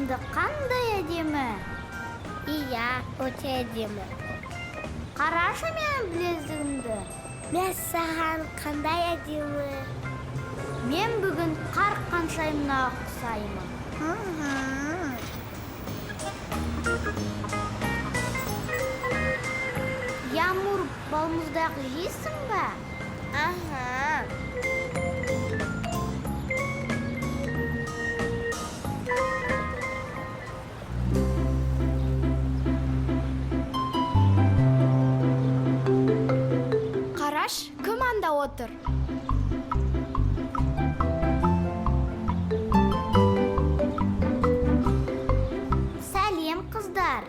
Енді қандай әдемі. Иә, өте әдемі. Қарашы менің білезігімді. Мәссаған, қандай әдемі. Мен бүгін қар қаншайымына ұқсаймын. Ямур, балмұздақ жейсің бе? Аха. Қараш, кім анда отыр? Сәлем, қыздар.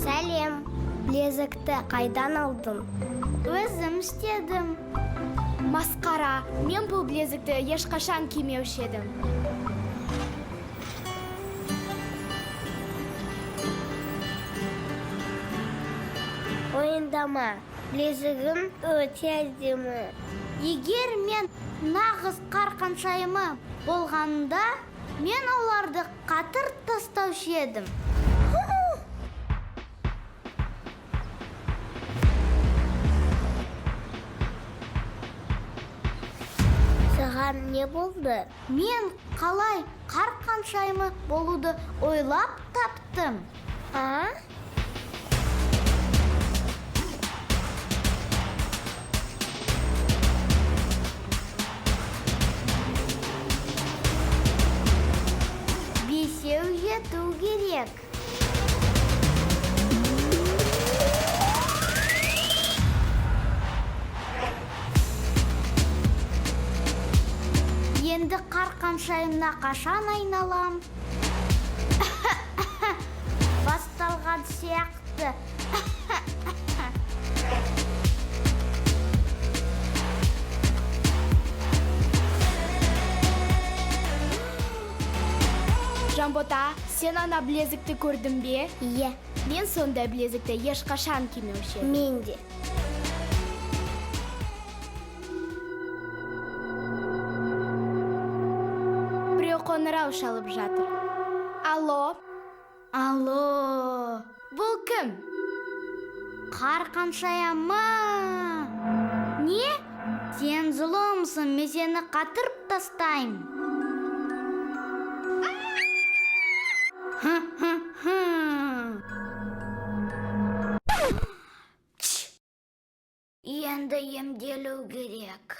Сәлем. Білезікті қайдан алдың? Өзім істедім. Масқара, мен бұл білезікті ешқашан кимеуші едім. Ойындама, білезігің өте әдемі. Егер мен нағыз қар қаншайымы болғанында, мен оларды қатырып тастаушы едім. Саған не болды? Мен қалай қар қаншайымы болуды ойлап таптым. А? Бесеу жету керек. Енді қар қаншайымына қашан айналам? Басталған сияқты. Жанбота, сен ана білезікті көрдің бе? Иә, Мен сондай білезікті ешқашан кимеуші едім. мен де. Біреу қоңырау шалып жатыр. Алло, Алло, бұл кім? Қар қаншайымы. Не? Сен зұлымсың, мен сені қатырып тастаймын. Хы-хы-хы. Енді емделу керек.